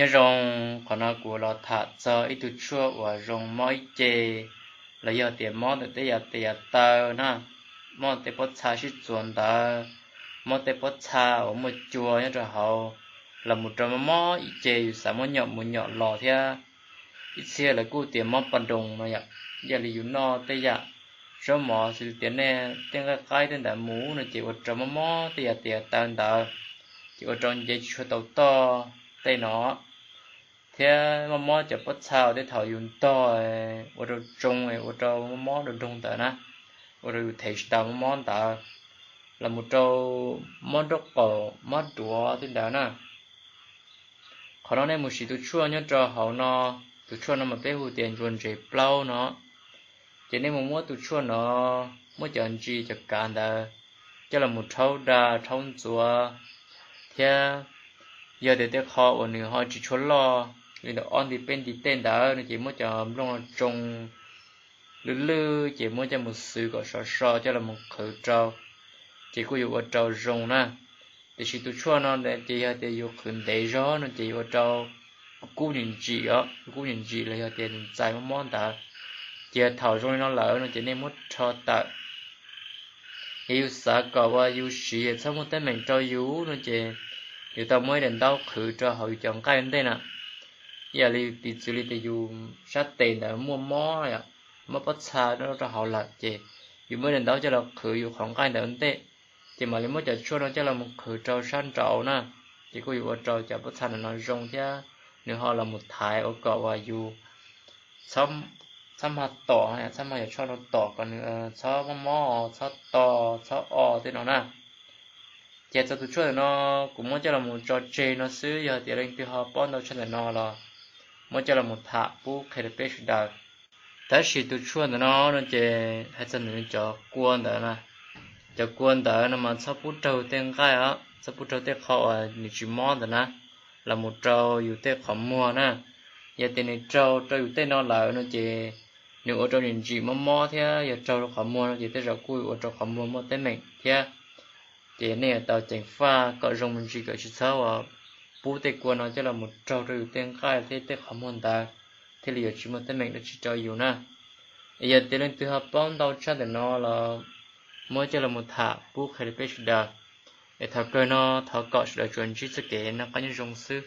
Nyob zoo, qhov no kuv los tham txog ib tug tshuaj uas zoo mob ib ce, los yog tias mob ntawm tej yam tes yam taw na, mob tej pob txha sib txuas ntawd, mob tej pob txha uas muaj cua nyob rau hauv, los mus rau mob mob ib ce yus xav muab nyom mus nyom los thiab. Ib txhia lawv kuj tias mob pa nroos no yom, yog li yus noj tej yam zaub mov xws li tias nej tej nqaij qaib tej ntawd mus no ces ua rau mob mob tej yam tes yam taw ntawd, ces ua rau nce tsis tshua tau toj tej no, thiab mob mob cov pob txha uas tej thaum yus ntog ua rau tsoo, ua rau mob mob rau nroog ntawd na, ua rau yus thev tsis tau mob mob ntawd, los mus rau mob nraub qaum mob duav tej ntawd na. Qhov no nej mus siv tus tshuaj nyob rau hauv no, tus tshuaj no mas peb hu tias ntsuas ntsev plaub no, ces nej mus muab tus tshuaj no, muab cov ntsis cov kav ntawd coj los mus rhaub da rhaub ntxuav, thiab yog tias tej qho uas nws ho tsis tshua loj li ntawm ob nti peb nti tej ntawd no ces muab cov nplooj no tsoo lwj lwj ces muab coj mus xwv kom sov so coj los mus qhwv rau, ces kuj yuav ua rau zoo na. Tiam sis tus tshuaj no ces yog tias yus qhwv ntev zog no ces yuav ua rau kub nim ntsim os, kub nim ntsim los yog tias ntxais mob mob ntawd, ces thaum zoo li no lawm no ces nej muab rho tawm. Yog yus xav kom uas yus siv txhob muaj teeb meem rau yus no ces yus tau muab ib daim ntaub qhwv rau hauv yus cov nqaij ntej na. Ib yam li piv txwv li tias yus sab tes ntawd muaj mob, mob pob txha rau hauv lawm ces yus muab ib daim ntaub coj los qhwv yus qhov nqaij ntawd ntej, ces mam li muab cov tshuaj no coj los mus qhwv rau sab nraud na, ces kuj yuav ua rau cov pob txha ntawm no zoo thiab nws ho los mus thaiv ua kom uas yus txhob mag tom, txhob mag yog tshuaj no tom kom nws txhob mob mob, txhob to, txhob o tej no na. Ces txog tus tshuaj ntawm no kuv muab coj los mus tso tseg no xwb, yog tias leej twg ho paub ntau tshaj ntawm no los muab coj los mus tham pub qhia rau peb sawv daws. Tab sis tus tshuaj ntawm no no ces hais txog nws cov kua ntawd na, cov kua ntawd no mas txhob pub raug tej nqaij os, txhob pub raug tej qho uas nws tsis mob ntawd na, los mus rau yus tej qhov muag na. Yog tias nws raug rau yus tej no lawm no ces nws ua rau nws ntsim mob mob thiab yog raug rau qhov muag no ces tej zaum kuj ua rau qhov muag muaj teeb meem thiab. Ces nej yuav tau ceev faj kom zoo me ntsis kom tsis txhob uas pub tej kua no coj los mus raug rau yus tej nqaij thiab tej qhov muag ntawd, thiaj li yuav tsis muaj teeb meem dab tsi rau yus na. Yog tias leej twg ho paub ntau tshaj ntawm no los muab coj los mus tham pub qhia rau peb sawv daws. Es thaum kawg no thov kom sawv daws tsuas ntsib txoj kev noj qab nyob zoo xwb.